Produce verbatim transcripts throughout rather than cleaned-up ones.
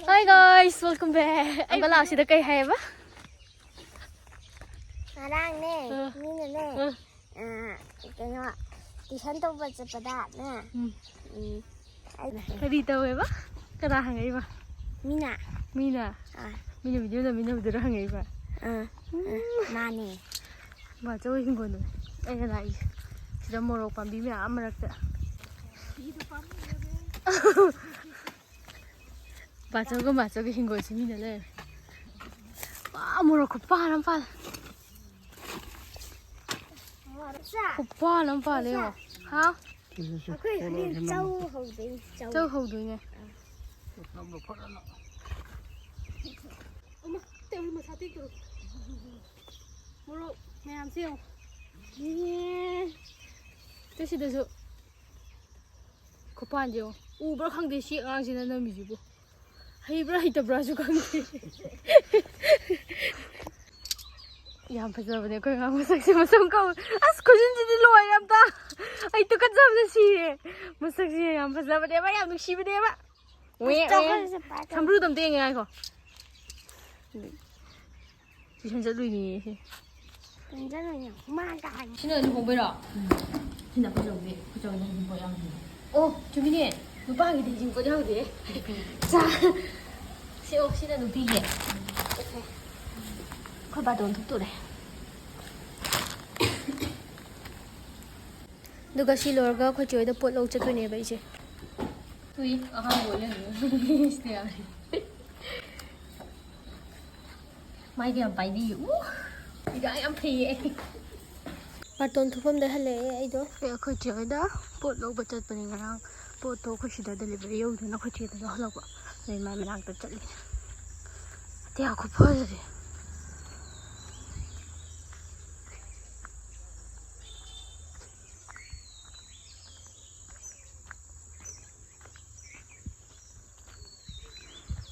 Hi guys, welcome back. ꯑꯩ ꯑꯝꯕꯂꯥꯁꯤꯗ ꯀꯩ ꯍꯥꯏꯌꯦꯕ? ꯉꯔꯥꯡꯅꯦ, ꯑ꯫ ꯃꯤꯅꯅꯦ, ꯑ꯫ ꯑ, ꯀꯩꯅꯣ, tuition ꯇꯧꯕ ꯆꯠꯄꯗꯅꯦ, ꯎꯝ꯫ ꯎꯝ, ꯑꯩ ꯀꯔꯤ ꯇꯧꯋꯦꯕ? ꯀꯅꯥ ꯍꯪꯉꯛꯏꯕ? ꯃꯤꯅ꯫ ꯃꯤꯅ? ꯑ꯫ ꯃꯤꯅ video ꯅꯝꯃꯤꯟꯅꯕꯗꯨꯔ ꯍꯪꯉꯛꯏꯕ? ꯑ, ꯑ, ꯎꯝ꯫ ꯃꯥꯅꯦ꯫ ꯕꯥꯆꯧ ꯍꯤꯡꯒꯣꯜꯗꯨꯅꯦ ꯑꯩꯅ ꯂꯥꯛꯏꯁꯦ꯫ ꯁꯤꯗ ꯃꯣꯔꯣꯛ ꯄꯥꯝꯕꯤ ꯃꯌꯥꯝ ꯃꯔꯛꯇ꯫ ꯕꯥꯆꯧꯒ ꯃꯥꯆꯧꯒꯤ ꯍꯤꯡꯒꯣꯜꯁꯤ ꯃꯤꯅ ꯂꯩꯔꯦ꯫ ꯋꯥ, ꯃꯣꯔꯣꯛ ꯈꯨꯄꯥꯟ ꯑꯃ ꯄꯥꯜꯂꯦ꯫ ꯈꯨꯄꯥꯟ ꯑꯃ ꯄꯥꯜꯂꯦ ꯌꯦꯡꯉꯣ꯫ ꯍꯥꯎ꯫ ꯑꯩꯈꯣꯏ ꯍꯧꯖꯤꯛ ꯆꯧ ꯍꯧꯗꯣꯏꯅꯤ, ꯆꯧ꯫ ꯆꯧ ꯍꯧꯗꯣꯏꯅꯦ꯫ ꯑꯃ, ꯇꯧꯔꯤ ꯃꯁꯥ ꯇꯦꯛꯇꯧꯔꯤ꯫ ꯃꯣꯔꯣꯛ ꯃꯌꯥꯝꯁꯦ ꯌꯦꯡꯉꯣ꯫ ꯌꯦ꯫ ꯇꯨ ꯁꯤꯗꯁꯨ꯫ ꯈꯨꯄꯥꯟꯁꯦ ꯌꯦꯡꯉꯣ꯫ ꯎꯕ꯭ꯔꯥ ꯈꯪꯗꯦ ꯁꯤ ꯑꯉꯥꯡꯁꯤꯅ ꯅꯝꯃꯤꯁꯤꯕꯨ꯫ ꯍꯩꯕ꯭ꯔꯥ ꯍꯩꯇꯕ꯭ꯔꯥꯁꯨ ꯈꯪꯗꯦ꯫ ꯌꯥꯝ ꯐꯖꯕꯅꯦ ꯑꯩꯈꯣꯏ ꯑꯉꯥꯡ ꯃꯁꯛꯁꯦ, ꯃꯁꯝ ꯀꯛ-, ꯑꯁ, ꯈꯨꯖꯤꯟꯁꯤꯗꯤ ꯂꯣꯏꯔꯦ ꯑꯝꯇ꯫ ꯑꯩ ꯇꯨꯀꯠꯆꯕꯅ ꯁꯤꯔꯦ꯫ ꯃꯁꯛꯁꯦ ꯌꯥꯝ ꯐꯖꯕꯅꯦꯕ, ꯌꯥꯝ ꯅꯨꯡꯁꯤꯕꯅꯦꯕ꯫ ꯎꯏ, ꯎꯏ꯫ ꯆꯥꯎꯈꯠꯂꯁꯦ ꯄꯥꯏꯔꯣ꯫ ꯁꯝꯕ꯭ꯔꯨꯗꯣ ꯑꯝꯇ ꯌꯦꯡꯒꯦ ꯉꯥꯏꯈꯣ꯫ Tuition ꯆꯠꯂꯨꯏꯅꯦꯌꯦ ꯁꯤ꯫ Tuition ꯆꯠꯂꯨꯏꯅꯦ꯫ ꯃꯥ ꯀꯥꯏ꯫ ꯁꯤꯅ ꯂꯨꯍꯣꯡꯕꯩꯔꯣ? ꯁꯤꯅ ꯑꯩꯈꯣꯏ ꯆꯧꯒꯤ, ꯑꯩꯈꯣꯏ ꯆꯧꯒꯤ ꯍꯩꯖꯤꯡꯄꯣꯠ ꯌꯥꯎꯗꯣꯏꯅꯦ꯫ ꯑꯣ, ꯆꯨꯝꯃꯤꯅꯦ꯫ ꯅꯨꯄꯥꯒꯤꯗꯤ ꯍꯩꯖꯤꯡꯄꯣꯠ ꯌꯥꯎꯗꯦ꯫ ꯆꯥ-, ꯁꯤ, ꯑꯣ, ꯁꯤꯅ ꯅꯨꯄꯤꯒꯤ꯫ ꯑꯩꯈꯣꯏ ꯕꯥꯇꯣꯟ ꯊꯣꯛꯇꯣꯔꯦ꯫ ꯑꯗꯨꯒ ꯁꯤ ꯂꯣꯏꯔꯒ ꯑꯩꯈꯣꯏ ꯆꯦ ꯍꯣꯏꯗ ꯄꯣꯠ ꯂꯧ ꯆꯠꯇꯣꯏꯅꯦꯕ ꯑꯩꯁꯦ꯫ ꯇꯨꯏ, ꯑꯍꯥꯟꯕ ꯑꯣꯏ ꯂꯩꯔꯝꯃꯦ꯫ ꯁꯤꯗ ꯌꯥꯔꯦ꯫ ꯃꯥꯏꯗꯤ ꯌꯥꯝ ꯄꯥꯏꯕꯤ꯫ ꯎ! ꯏꯔꯥ ꯌꯥꯝ ꯐꯩꯌꯦ ꯑꯩ꯫ ꯕꯥꯔꯇꯣꯟ ꯊꯨꯞꯐꯝꯗ ꯍꯜꯂꯛꯑꯦ ꯑꯩꯗꯣ꯫ ꯑꯦ, ꯑꯩꯈꯣꯏ ꯆꯦ ꯍꯣꯏꯗ ꯄꯣꯠ ꯂꯧꯕ ꯆꯠꯄꯅꯦ ꯉꯔꯥꯡ꯫ ꯄꯣꯠꯇꯣ ꯑꯩꯈꯣꯏ ꯁꯤꯗ delivery ꯌꯧꯗꯅ ꯑꯩꯈꯣꯏ ꯆꯦꯗ ꯂꯧꯍꯜꯂꯛꯄ꯫ ꯑꯗꯩ ꯃꯥꯏ ꯃꯅꯥꯛꯇ ꯆꯠꯂꯤꯅꯦ꯫ ꯑꯇꯤꯌꯥ ꯈꯨꯐꯖꯁꯦ꯫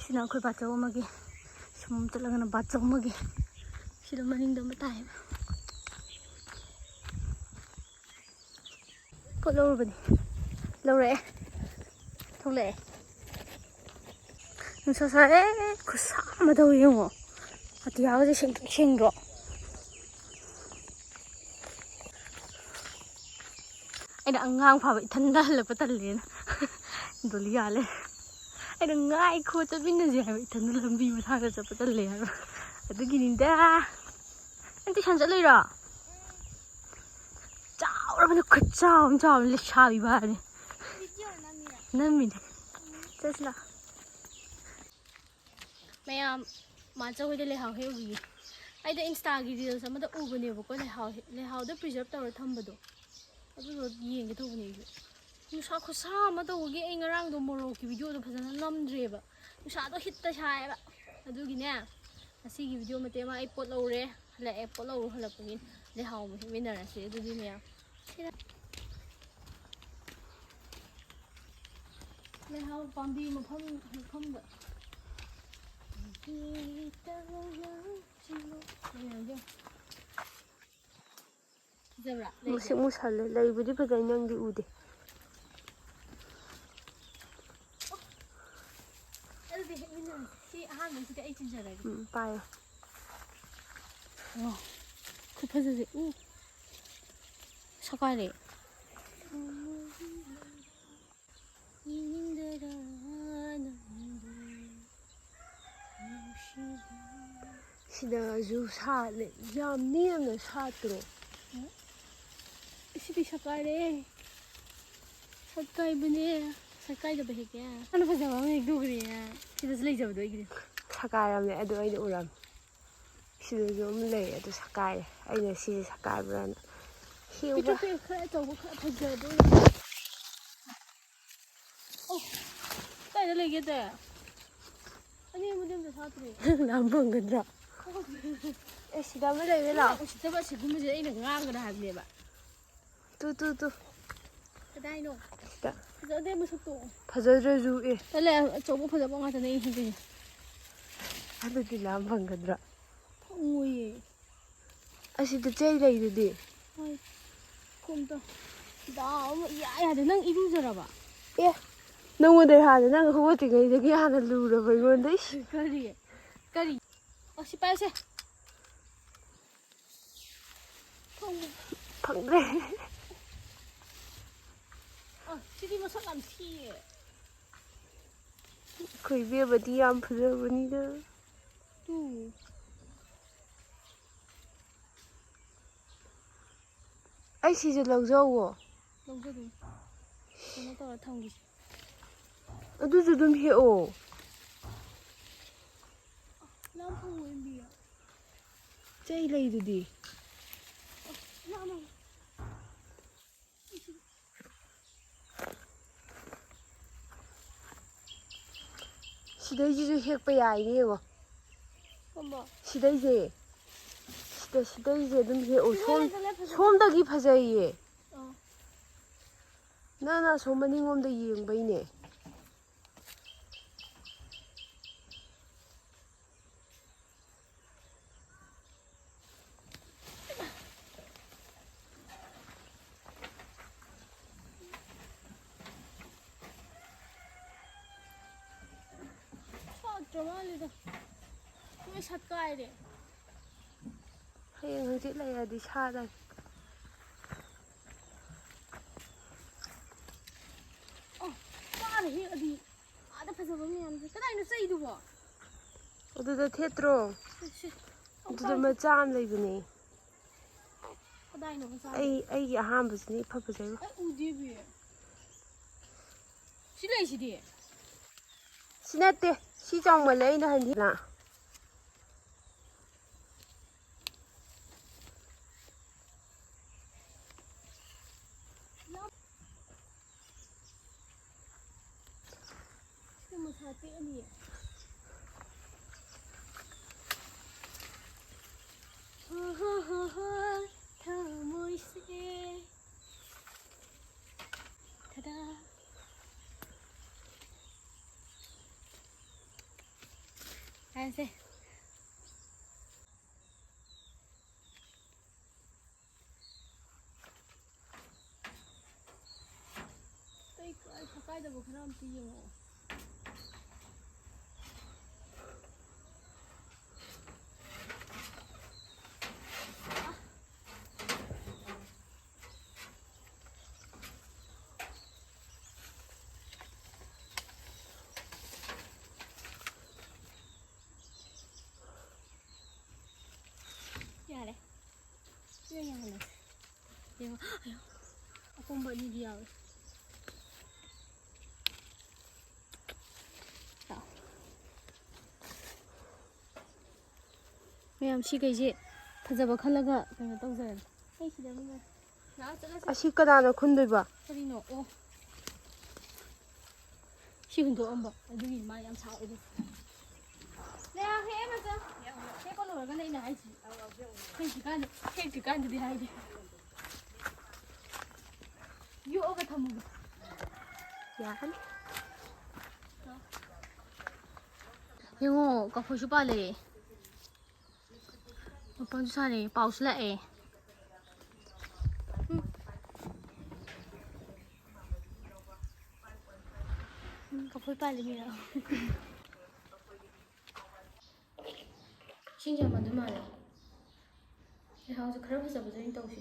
ꯁꯤꯅ ꯑꯩꯈꯣꯏ ꯕꯥꯆꯧ ꯑꯃꯒꯤ, ꯁꯨꯝ ꯆꯠꯂꯒꯅ ꯕꯥꯆꯧ ꯑꯃꯒꯤ꯫ ꯁꯤꯗ ꯃꯅꯤꯡꯗ ꯑꯃ ꯇꯥꯏꯌꯦꯕ꯫ ꯄꯣꯠ ꯂꯧꯔꯨꯕꯅꯤ꯫ ꯂꯧꯔꯛꯑꯦ꯫ ꯊꯣꯛꯂꯛꯑꯦ꯫ ꯅꯨꯡꯁꯥ ꯁꯥꯔꯦ, ꯈꯨꯠꯁꯥ ꯑꯃ ꯇꯧꯋꯤ ꯌꯦꯡꯉꯣ꯫ ꯑꯇꯤꯌꯥꯒꯁꯦ ꯁꯦꯡꯇ꯭ꯔꯤꯛ ꯁꯦꯡꯗ꯭ꯔꯣ? ꯑꯩꯅ ꯑꯉꯥꯡ ꯐꯥꯕ ꯏꯊꯟꯗ ꯍꯜꯂꯛꯄ ꯇꯜꯂꯦꯅ ꯗꯣꯂꯤ ꯌꯥꯜꯂꯦ꯫ ꯑꯩꯅ ꯉꯥꯏꯈꯣ ꯆꯠꯃꯤꯟꯅꯁꯦ ꯍꯥꯏꯕ, ꯏꯊꯟꯗ ꯂꯝꯕꯤ ꯃꯁꯥꯡꯗ ꯆꯠꯄ ꯇꯜꯂꯦ ꯍꯥꯏꯕ꯫ ꯑꯗꯨꯒꯤꯅꯤꯗ꯫ ꯅꯪ ꯇꯨꯏꯁꯟ ꯆꯠꯂꯨꯏꯔꯣ? ꯆꯥꯎꯔꯕꯅꯤ, ꯈꯨꯠ ꯆꯥꯎ ꯑꯃ ꯆꯥꯎꯔꯕꯅꯤ, ꯂꯩꯁꯥꯕꯤ ꯐꯥꯔꯕꯅꯤ꯫ ꯅꯝꯃꯤꯅꯦ꯫ ꯆꯠꯁꯤ ꯂꯥꯎ꯫ ꯃꯌꯥꯝ, ꯃꯥꯆꯧ ꯍꯣꯏꯗ ꯂꯩꯍꯥꯎ ꯍꯦꯛꯎꯈꯤꯒꯦ꯫ ꯑꯩꯗꯣ Insta-ꯒꯤ reels ꯑꯃꯗ ꯎꯕꯅꯦꯕꯀꯣ, ꯂꯩꯍꯥꯎ ꯍꯦꯛ-, ꯂꯩꯍꯥꯎꯗ preserve ꯇꯧꯔ ꯊꯝꯕꯗꯣ꯫ ꯑꯗꯨꯗꯣ ꯌꯦꯡꯒꯦ ꯇꯧꯕꯅꯦ ꯑꯩꯁꯨ꯫ ꯅꯨꯡꯁꯥ ꯈꯨꯠꯁꯥ ꯑꯃ ꯇꯧꯕꯒꯤ ꯑꯩ ꯉꯔꯥꯡꯗꯣ ꯃꯣꯔꯣꯛꯀꯤ video-ꯗꯣ ꯐꯖꯅ ꯅꯝꯗ꯭ꯔꯦꯕ꯫ ꯅꯨꯡꯁꯥꯗꯣ ꯍꯤꯠꯇ ꯁꯥꯏꯌꯦꯕ꯫ ꯑꯗꯨꯒꯤꯅꯦ, ꯉꯁꯤꯒꯤ video ꯃꯇꯦꯛ ꯑꯃ ꯑꯩ ꯄꯣꯠ ꯂꯧꯔꯦ, ꯍꯜꯂꯛꯑꯦ, ꯄꯣꯠ ꯂꯧꯔꯨ ꯍꯜꯂꯛꯄꯒꯤ ꯂꯩꯍꯥꯎ ꯑꯃ ꯍꯦꯛꯃꯤꯟꯅꯔꯁꯦ꯫ ꯑꯗꯨꯗꯤ ꯃꯌꯥꯝ, ꯁꯤꯗ ꯂꯩꯍꯥꯎ ꯄꯥꯝꯕꯤ ꯃꯐꯝ ꯍꯦꯛꯐꯝꯗ꯫ ꯐꯖꯕ꯭ꯔꯥ? ꯂꯩꯁꯦ? ꯃꯨꯁꯤꯛ ꯃꯨꯁꯜꯂꯦ꯫ ꯂꯩꯕꯨꯗꯤ ꯐꯖꯩ, ꯅꯪꯗꯤ ꯎꯗꯦ꯫ ꯑꯗꯨꯗꯤ ꯍꯦꯛꯃꯤꯟꯅꯔꯁꯤ꯫ ꯁꯤ ꯑꯍꯥꯟꯕꯁꯤꯗꯤ ꯑꯩ ꯆꯤꯡꯖꯔꯒꯦ꯫ ꯎꯝ, ꯄꯥꯏꯌꯣ꯫ ꯋꯥ, ꯈꯨꯐꯖꯁꯦ꯫ ꯎ꯫ ꯁꯀꯥꯏꯔꯦ꯫ ꯌꯦꯡꯅꯤꯡꯗꯔꯥ ꯅꯪꯕꯨ ꯅꯨꯡꯁꯤꯕ? ꯁꯤꯗꯁꯨ ꯁꯥꯠꯂꯦ꯫ ꯌꯥꯝ ꯅꯦꯝꯅ ꯁꯥꯠꯇ꯭ꯔꯣ? ꯁꯤꯗꯤ ꯁꯀꯥꯏꯔꯦ꯫ ꯁꯛꯀꯥꯏꯕꯅꯦ꯫ ꯁꯛꯀꯥꯏꯗꯕ ꯍꯦꯛꯀꯦ꯫ ꯅꯪꯅ ꯐꯖꯕ ꯑꯃ ꯍꯦꯛꯇꯣꯛꯈ꯭ꯔꯦ꯫ ꯁꯤꯗꯁꯨ ꯂꯩꯖꯕꯗꯣ ꯑꯩꯒꯤꯗꯤ꯫ ꯁꯀꯥꯏꯔꯝꯅꯦ, ꯑꯗꯨ ꯑꯩꯅ ꯎꯔꯝꯃꯦ꯫ ꯁꯤꯗꯁꯨ ꯑꯃ ꯂꯩ, ꯑꯗꯨ ꯁꯀꯥꯏꯔꯦ꯫ ꯑꯩꯅ ꯁꯤꯁꯦ ꯁꯀꯥꯏꯕ꯭ꯔꯥꯅ ꯍꯦꯛꯎꯕ꯫ ꯄꯤꯛꯇ꯭ꯔꯨ ꯄꯤꯛ ꯈꯔ ꯑꯆꯧꯕ ꯈꯔ ꯐꯖꯕ ꯑꯣꯏꯅ꯫ ꯑꯣ, ꯀꯥꯏꯗ ꯂꯩꯒꯦ, ꯑꯇꯩ? ꯑꯅꯦꯝꯕꯗꯤ ꯑꯝꯇ ꯁꯥꯠꯇ꯭ꯔꯦ꯫ ꯂꯥꯝ ꯐꯪꯒꯗ꯭ꯔꯥ? ꯑꯦ, ꯁꯤꯗ ꯑꯃ ꯂꯩꯔꯦ, ꯂꯥꯛꯑꯣ꯫ ꯎꯁꯤꯠꯇꯕ ꯑꯁꯤꯒꯨꯝꯕꯁꯦ ꯑꯩꯅ ꯉꯥꯡꯒꯅꯣ ꯍꯥꯏꯕꯅꯦꯕ꯫ ꯇꯨ, ꯇꯨ, ꯇꯨ꯫ ꯀꯗꯥꯏꯅꯣ? ꯁꯤꯗ꯫ ꯐꯖꯗꯦ ꯃꯁꯛꯇꯣ꯫ ꯐꯖꯗ꯭ꯔꯁꯨ, ꯑꯦ꯫ ꯇꯜꯂꯦ, ꯑꯆꯧꯕ ꯐꯖꯕ ꯉꯥꯛꯇꯅꯦ ꯑꯩ ꯍꯦꯛꯇꯣꯏꯁꯦ꯫ ꯑꯗꯨꯗꯤ ꯂꯥꯝ ꯐꯪꯒꯗ꯭ꯔꯥ? ꯐꯪꯉꯣꯏꯌꯦ꯫ ꯑꯁꯤꯗ ꯆꯩ ꯂꯩꯗꯨꯗꯤ꯫ ꯍꯣꯏ꯫ ꯈꯣꯝꯗꯣ꯫ ꯗꯥꯎ ꯑꯃ ꯏꯌꯥ ꯌꯥꯗꯦ꯫ ꯅꯪ ꯏꯔꯨꯖꯔꯕ? ꯑꯦ꯫ ꯅꯪꯉꯣꯟꯗ ꯍꯥꯟꯅ, ꯅꯪ ꯍꯧꯒꯠꯇ꯭ꯔꯤꯉꯩꯗꯒꯤ ꯍꯥꯟꯅ ꯂꯨꯔꯕ ꯑꯩꯉꯣꯟꯗ꯫ ꯏꯁ꯫ ꯀꯔꯤ? ꯀꯔꯤ? ꯑꯣ, ꯁꯤ ꯄꯥꯏꯁꯦ꯫ ꯊꯣꯡꯕ꯫ ꯐꯪꯗ꯭ꯔꯦ꯫ ꯑꯣ, ꯁꯤꯗꯤ ꯃꯁꯛ ꯌꯥꯝ ꯊꯤꯌꯦ꯫ ꯑꯩꯈꯣꯏ ꯏꯕꯦꯝꯃꯗꯤ ꯌꯥꯝ ꯐꯖꯕꯅꯤꯗ꯫ ꯇꯨ꯫ ꯑꯩ ꯁꯤꯁꯦ ꯂꯧꯖꯧꯋꯣ꯫ ꯂꯧꯖꯗꯣꯏꯅꯤ꯫ ꯀꯩꯅꯣ ꯇꯧꯔ ꯊꯝꯈꯤꯁꯦ꯫ ꯑꯗꯨꯁꯨ ꯑꯗꯨꯝ ꯍꯦꯛꯑꯣ꯫ ꯂꯥꯝ ꯐꯪꯉꯣꯏ ꯏꯟꯕꯤꯌꯣ꯫ ꯆꯩ ꯂꯩꯗꯨꯗꯤ꯫ ꯑꯣ, ꯂꯥꯝꯃꯦ꯫ ꯁꯤꯗꯩꯁꯤꯁꯨ ꯍꯦꯛꯄ ꯌꯥꯏꯅꯦ, ꯌꯦꯡꯉꯣ꯫ ꯀꯝꯕ? ꯁꯤꯗꯩꯁꯦ꯫ ꯁꯤꯗ, ꯁꯤꯗꯩꯁꯦ ꯑꯗꯨꯝ ꯍꯦꯛꯑꯣ꯫ ꯁꯤꯗ ꯁꯣꯝ-, ꯍꯦꯛꯇ ꯂꯦꯞꯄꯁꯦ꯫ ꯁꯣꯝꯗꯒꯤ ꯐꯖꯩꯌꯦ꯫ ꯑꯥ꯫ ꯅꯪꯅ ꯑꯁꯣꯝ ꯃꯅꯤꯡꯂꯣꯝꯗ ꯌꯦꯡꯕꯩꯅꯦ꯫ ꯁꯥꯠꯇ꯭ꯔ ꯃꯥꯜꯂꯤꯗ꯫ ꯂꯣꯏ ꯁꯠꯀꯥꯏꯔꯦ꯫ ꯍꯌꯦꯡ ꯍꯪꯆꯤꯠ ꯂꯩꯔꯗꯤ ꯁꯥꯠꯂꯅꯤ꯫ ꯑꯣ, ꯆꯥꯔ ꯍꯦꯛꯑꯗꯤ ꯑꯥꯗ ꯐꯖꯕ ꯃꯌꯥꯝꯁꯦ꯫ ꯀꯗꯥꯏꯅꯣ ꯆꯩꯗꯨꯕꯣ? ꯑꯗꯨꯗ ꯊꯦꯠꯇ꯭ꯔꯣ? ꯁꯤ, ꯑꯗꯨꯗ ꯃꯆꯥ ꯑꯃ ꯂꯩꯕꯅꯦ꯫ ꯀꯗꯥꯏꯅꯣ ꯃꯆꯥ? ꯑꯩ, ꯑꯩꯒꯤ ꯑꯍꯥꯟꯕꯁꯤꯅ ꯏꯐ ꯐꯖꯩꯕꯣ꯫ ꯑꯩ ꯎꯗꯦꯕꯤ꯫ ꯁꯤ ꯂꯩꯁꯤꯗꯤ꯫ ꯁꯤ ꯅꯠꯇꯦ꯫ ꯁꯤ ꯆꯥꯎꯃꯜꯂꯦ, ꯑꯩꯅ ꯍꯟꯈꯤꯅ꯫ ꯁꯤꯗ ꯃꯁꯥ ꯇꯦꯛꯑꯅꯤꯌꯦ꯫ ꯍꯣ ꯍꯣ ꯍꯣ ꯍꯣ, ꯊꯃꯣꯏꯁꯦ꯫ ꯊꯗꯥ꯫ ꯍꯥꯏꯁꯦ꯫ ꯑꯩ ꯀꯥꯏ-, ꯀꯥꯏꯗꯕꯨ ꯈꯔ ꯑꯝꯇ ꯌꯦꯡꯉꯛꯑꯣ꯫ ꯌꯥꯔꯦ꯫ ꯁꯤ ꯑꯣꯏꯅ ꯌꯥꯍꯜꯂꯁꯤ꯫ ꯌꯦꯡꯉꯣ꯫ ꯑꯌꯥ꯫ ꯑꯄꯣꯝꯕ ꯑꯅꯤꯗꯤ ꯌꯥꯎꯋꯦ꯫ ꯂꯥꯛꯑꯣ꯫ ꯃꯌꯥꯝ ꯁꯤꯈꯩꯁꯦ ꯐꯖꯕ ꯈꯜꯂꯒ ꯀꯩꯅꯣ ꯇꯧꯖꯔꯒꯦ꯫ ꯑꯩ ꯁꯤꯗ ꯑꯃ ꯂꯩ꯫ ꯂꯥꯛꯑꯣ ꯆꯠꯂꯁꯤ꯫ ꯑꯁꯤ ꯀꯅꯥꯅ ꯈꯨꯟꯗꯣꯏꯕ? ꯀꯔꯤꯅꯣ? ꯑꯣ꯫ ꯁꯤ ꯍꯨꯟꯗꯣꯛꯑꯝꯕ꯫ ꯑꯗꯨꯒꯤ ꯃꯥ ꯌꯥꯝ ꯁꯥꯎꯔꯤꯗꯣ꯫ ꯂꯩꯌꯥ ꯍꯦꯛꯑꯦ ꯃꯆꯥ꯫ ꯍꯦꯛꯄ ꯂꯣꯏꯔꯒꯅꯦ ꯑꯩꯅ ꯍꯥꯏꯁꯤ꯫ ꯍꯦꯛꯇ꯭ꯔꯤꯀꯥꯟꯗ, ꯍꯦꯛꯇ꯭ꯔꯤꯀꯥꯟꯗꯗꯤ ꯍꯥꯏꯗꯦ꯫ ꯌꯣꯛꯑꯒ ꯊꯝꯃꯨꯕ꯫ ꯌꯥꯔꯅꯤ꯫ ꯌꯦꯡꯉꯣ, ꯀꯐꯣꯏꯁꯨ ꯄꯥꯜꯂꯦ꯫ ꯃꯄꯥꯟꯁꯨ ꯁꯥꯔꯦ, ꯄꯥꯎꯁꯨ ꯂꯥꯛꯑꯦ꯫ ꯎꯝ꯫ ꯎꯝ, ꯀꯐꯣꯏ ꯄꯥꯜꯂꯤ ꯃꯤꯔꯣ? ꯏꯁꯤꯡ ꯌꯥꯝꯃꯟꯗꯣꯏ ꯃꯥꯜꯂꯦ꯫ ꯂꯩꯍꯥꯎꯁꯦ ꯈꯔ ꯐꯖꯕꯁꯦ ꯑꯣꯏꯅ ꯇꯧꯁꯤ꯫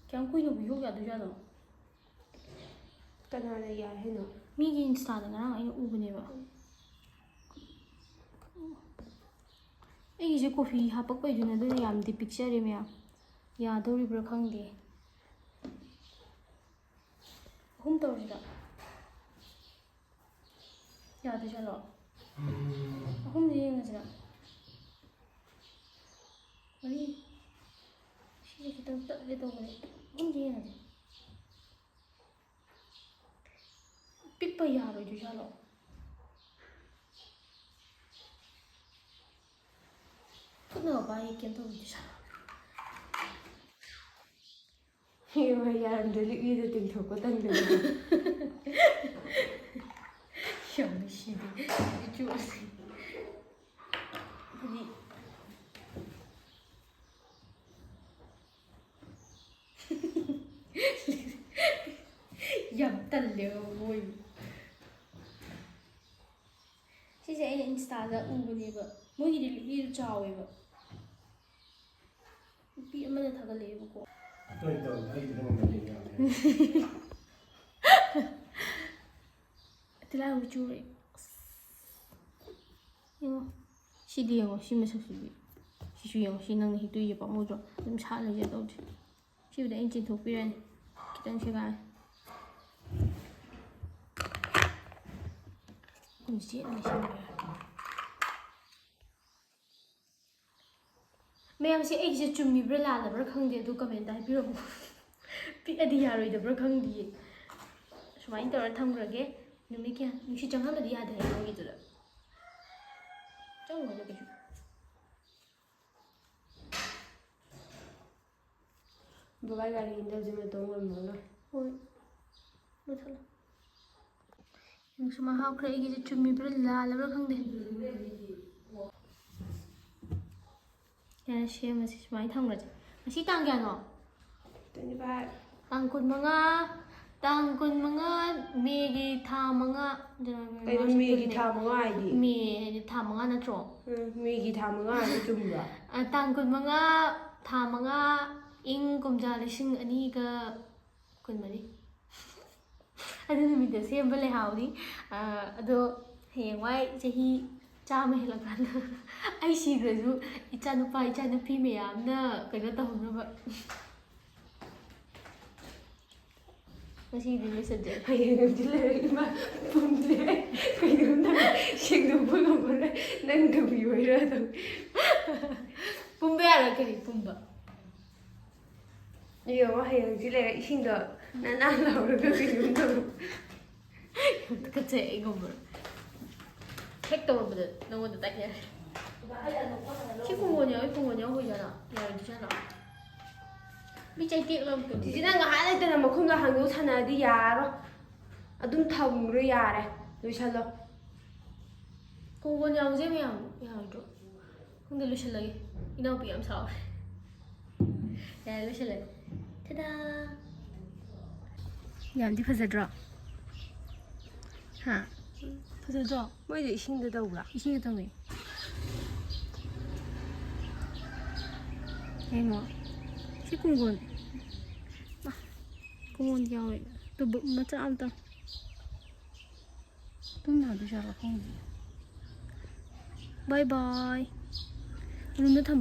ꯀꯌꯥꯝ ꯀꯨꯏꯅꯕꯨ ꯌꯣꯛ ꯌꯥꯗꯣꯏꯖꯥꯠꯅꯣ? ꯀꯅꯥꯅ ꯌꯥꯏ ꯍꯥꯏꯅꯣ? ꯃꯤꯒꯤ Insta-ꯗ ꯉꯔꯥꯡ ꯑꯩꯅ ꯎꯕꯅꯦꯕ꯫ ꯑꯩꯒꯤꯁꯦ ꯀꯣꯐꯤ ꯍꯥꯄꯛꯄꯩꯗꯨꯅ ꯑꯗꯨꯅ ꯌꯥꯝꯗꯤ ꯄꯤꯛꯆꯔꯦ ꯃꯌꯥꯝ꯫ ꯌꯥꯗꯧꯔꯤꯕ꯭ꯔꯥ ꯈꯪꯗꯦ꯫ ꯑꯍꯨꯝ ꯇꯧꯔꯁꯤꯔ? ꯌꯥꯗꯣꯏ ꯖꯥꯠꯂꯣ? ꯑꯍꯨꯝꯗꯤ ꯌꯦꯡꯉꯁꯤꯔ? ꯃꯔꯤ꯫ ꯁꯤꯁꯦ ꯈꯤꯇꯪ ꯇꯠꯂꯦ ꯇꯧꯕꯅꯦ꯫ ꯑꯍꯨꯝꯗꯤ ꯌꯦꯡꯉꯁꯤ꯫ ꯄꯤꯛꯄ ꯌꯥꯔꯣꯏꯗꯣꯏ ꯖꯥꯠꯂꯣ? ꯈꯨꯠꯅꯒ ꯄꯥꯏ ꯀꯩꯝ ꯇꯧꯔꯣꯏꯗꯣꯏ ꯖꯥꯠꯂꯣ? ꯏꯃꯥ, ꯌꯥꯔꯝꯗ꯭ꯔꯦ, ꯂꯤꯛꯂꯤꯗ ꯇꯤꯡꯊꯣꯛꯄ ꯇꯟꯕꯅꯦ꯫ ꯌꯥꯝ ꯅꯨꯡꯁꯤꯗꯦ꯫ ꯏꯆꯨ ꯑꯁꯤ꯫ ꯍꯥꯏꯗꯤ, ꯌꯥꯝ ꯁꯤꯁꯦ ꯑꯩꯅ ꯏꯟꯁꯇꯥꯗ ꯎꯕꯅꯦꯕ꯫ ꯃꯣꯏꯒꯤꯗꯤ ꯂꯤꯛꯂꯤꯗꯨ ꯆꯥꯎꯋꯦꯕ꯫ ꯅꯨꯄꯤ ꯑꯃꯅ ꯊꯥꯒꯠꯂꯛꯑꯦꯕꯀꯣ꯫ ꯑꯇꯩ ꯇꯧ, ꯑꯩ ꯅꯉꯣꯟꯗ ꯌꯦꯡꯉꯦ꯫ ꯇꯤꯜꯍꯥꯏꯈꯨꯝꯕꯤ ꯆꯨꯔꯦ꯫ ꯑꯁ꯫ ꯌꯦꯡꯉꯣ꯫ ꯁꯤꯗꯤ ꯌꯦꯡꯉꯣ, ꯁꯤ ꯃꯁꯛꯁꯤꯗꯤ꯫ ꯁꯤꯁꯨ ꯌꯦꯡꯉꯣ, ꯁꯤ ꯅꯪꯅ ꯍꯦꯛꯇꯣꯛꯏꯁꯦ ꯄꯥꯝꯃꯨꯗ꯭ꯔꯣ? ꯑꯗꯨꯝ ꯁꯥꯠꯂ ꯂꯩꯖꯗꯧꯗꯤ꯫ ꯁꯤꯕꯨꯗꯤ ꯑꯩꯅ ꯆꯤꯡꯊꯣꯛꯄꯤꯔꯅꯤ꯫ ꯈꯤꯇꯪ ꯁꯦꯒꯥꯏ꯫ ꯎꯝ, ꯆꯦꯠꯅ ꯁꯦꯝꯕ ꯌꯥꯔꯦ꯫ ꯃꯌꯥꯝꯁꯦ ꯑꯩꯒꯤꯁꯦ ꯆꯨꯝꯃꯤꯕ꯭ꯔꯥ ꯂꯥꯜꯂꯕ꯭ꯔꯥ ꯈꯪꯗꯦ, ꯑꯗꯨ comment ꯍꯥꯏꯕꯤꯔꯝꯃꯨ꯫ ꯄꯤꯛꯑꯗꯤ ꯌꯥꯔꯣꯏꯗꯕ꯭ꯔꯥ ꯈꯪꯗꯤꯌꯦ꯫ ꯁꯨꯃꯥꯏꯅ ꯇꯧꯔ ꯊꯝꯈ꯭ꯔꯒꯦ꯫ ꯅꯨꯃꯤꯠ ꯀꯌꯥ? ꯅꯨꯡꯁꯤꯠ ꯆꯪꯍꯟꯕꯗꯤ ꯌꯥꯗꯦ ꯍꯥꯏ ꯅꯣꯏꯒꯤꯗꯨꯗ꯫ ꯆꯪꯉꯣꯏꯗ ꯀꯩꯁꯨ꯫ ꯕꯕꯥ ꯒꯥꯔꯤ ꯏꯟꯗꯧꯁꯦ ꯃꯇꯣꯡ ꯑꯣꯏꯔꯝꯃꯒ꯫ ꯍꯣꯏ꯫ ꯃꯨꯊꯠꯂꯣ꯫ ꯌꯦꯡꯁꯨ ꯃꯍꯥꯎ ꯈꯔ ꯑꯩꯒꯤꯁꯦ ꯆꯨꯝꯃꯤꯕ꯭ꯔꯥ ꯂꯥꯜꯂꯕ꯭ꯔꯥ ꯈꯪꯗꯦ꯫ ꯌꯥꯔꯦ, ꯁꯦꯝꯃꯁꯤ꯫ ꯁꯨꯃꯥꯏꯅ ꯊꯝꯈ꯭ꯔꯁꯦ꯫ ꯉꯁꯤ ꯇꯥꯡ ꯀꯌꯥꯅꯣ? Twenty five꯫ ꯇꯥꯡ ꯀꯨꯟꯃꯉꯥ, ꯇꯥꯡ ꯀꯨꯟꯃꯉꯥ, ꯃꯦꯒꯤ ꯊꯥ ꯃꯉꯥ꯫ ꯀꯩꯅꯣ ꯃꯦꯒꯤ ꯊꯥ ꯃꯉꯥ ꯍꯥꯏꯗꯤ? ꯃꯦ ꯍꯥꯏꯗꯤ ꯊꯥ ꯃꯉꯥ ꯅꯠꯇ꯭ꯔꯣ? ꯎꯝ, ꯃꯦꯒꯤ ꯊꯥ ꯃꯉꯥ ꯍꯥꯏꯗꯤ ꯆꯨꯝꯕ꯭ꯔꯣ? ꯑ, ꯇꯥꯡ ꯀꯨꯟꯃꯉꯥ, ꯊꯥ ꯃꯉꯥ, ꯏꯪ ꯀꯨꯝꯖꯥ ꯂꯤꯁꯤꯡ ꯑꯅꯤꯒ ꯀꯨꯟꯃꯔꯤ꯫ ꯑꯗꯨ ꯅꯨꯃꯤꯠꯇ ꯁꯦꯝꯕ ꯂꯩꯍꯥꯎꯅꯤ꯫ ꯑ, ꯑꯗꯣ ꯍꯌꯦꯡꯋꯥꯏ ꯆꯍꯤ ꯆꯥꯝꯃ ꯍꯦꯜꯂꯀꯥꯟꯗ ꯑꯩ ꯁꯤꯈ꯭ꯔꯁꯨ ꯏꯆꯥꯅꯨꯄꯥ ꯏꯆꯥꯅꯨꯄꯤ ꯃꯌꯥꯝꯅ ꯀꯩꯅꯣ ꯇꯧꯍꯧꯅꯕ꯫ ꯉꯁꯤꯗꯤ ꯂꯣꯏꯁꯤꯟꯖꯔꯦ꯫ ꯍꯌꯦꯡ ꯍꯪꯆꯤꯠ ꯂꯩꯔ ꯏꯃꯥ ꯄꯨꯝꯂꯦ꯫ ꯀꯩꯅꯣꯝ ꯇꯧꯔꯦ꯫ ꯁꯦꯡꯗꯣꯛꯄ ꯉꯝꯃꯔꯣꯏ꯫ ꯅꯪ ꯇꯧꯕꯤꯌꯣ ꯍꯥꯏꯔ ꯑꯗꯨꯝ꯫ ꯄꯨꯝꯕ ꯌꯥꯔꯣꯏ, ꯀꯔꯤ ꯄꯨꯝꯕ? ꯌꯦꯡꯉꯣ, ꯍꯌꯦꯡ ꯍꯪꯆꯤꯠ ꯂꯩꯔ ꯏꯁꯤꯡꯗꯣ ꯅꯥꯟ ꯅꯥꯟ ꯂꯥꯎꯔꯒ ꯀꯩꯅꯣꯝ ꯇꯧꯔꯦ꯫ ꯇꯨꯀꯠꯆꯩ ꯑꯩꯒꯨꯝꯕ꯫ ꯍꯦꯛ ꯇꯧꯔꯨꯕꯗ ꯅꯉꯣꯟꯗ ꯇꯥꯏꯅꯔꯦ꯫ ꯁꯤ ꯀꯣꯡꯒꯣꯟ ꯌꯥꯎꯏ, ꯀꯣꯡꯒꯣꯟ ꯌꯥꯎꯕ ꯑꯣꯏꯖꯥꯠꯂꯣ? ꯌꯥꯔꯣꯏꯗꯣꯏꯖꯥꯠꯂꯣ? ꯃꯤ ꯆꯩꯇꯦꯛ ꯂꯧꯔꯛꯇꯣꯏꯅꯤ꯫ ꯆꯤꯆꯦ, ꯅꯪ ꯉꯥꯏꯍꯥꯛ ꯂꯩꯇꯅ ꯃꯈꯨꯝꯗꯣ ꯍꯥꯡꯗꯣꯛ ꯁꯥꯟꯅꯔꯗꯤ ꯌꯥꯔꯣꯏ꯫ ꯑꯗꯨꯝ ꯊꯝꯈ꯭ꯔꯣ, ꯌꯥꯔꯦ꯫ ꯂꯣꯏꯁꯜꯂꯣ꯫ ꯀꯣꯡꯒꯣꯟ ꯌꯥꯎꯖꯦ ꯃꯌꯥꯝ ꯌꯥꯔꯣꯏꯗ꯭ꯔꯣ? ꯈꯪꯗꯦ, ꯂꯣꯏꯁꯤꯜꯂꯒꯦ꯫ ꯏꯅꯥꯎꯄꯤ ꯌꯥꯝ ꯁꯥꯎꯔꯦ꯫ ꯌꯥꯔꯦ, ꯂꯣꯏꯁꯤꯜꯂꯒꯦ꯫ ꯊꯦꯗꯥ! ꯌꯥꯝꯗꯤ ꯐꯖꯗ꯭ꯔꯣ? ꯍꯥ? ꯐꯖꯗ꯭ꯔꯣ? ꯃꯣꯏꯗꯣ ꯏꯁꯤꯡꯗ ꯇꯧꯕ꯭ꯔꯥ? ꯏꯁꯤꯡꯗ ꯇꯧꯋꯦ꯫ ꯌꯦꯡꯉꯣ꯫ ꯁꯤ ꯀꯨꯡꯒꯣꯟ꯫ ꯃꯥ, ꯀꯨꯡꯒꯣꯟ ꯌꯥꯎꯋꯦ꯫ ꯇꯨꯕꯨꯛ ꯃꯆꯥ ꯑꯝꯇꯪ꯫ ꯇꯨꯝ ꯌꯥꯗꯣꯏꯖꯥꯠꯂꯣ ꯈꯪꯗꯦ꯫ ꯕꯥꯏ ꯕꯥꯏ꯫ ꯔꯨꯝꯗ ꯊꯝꯕ꯫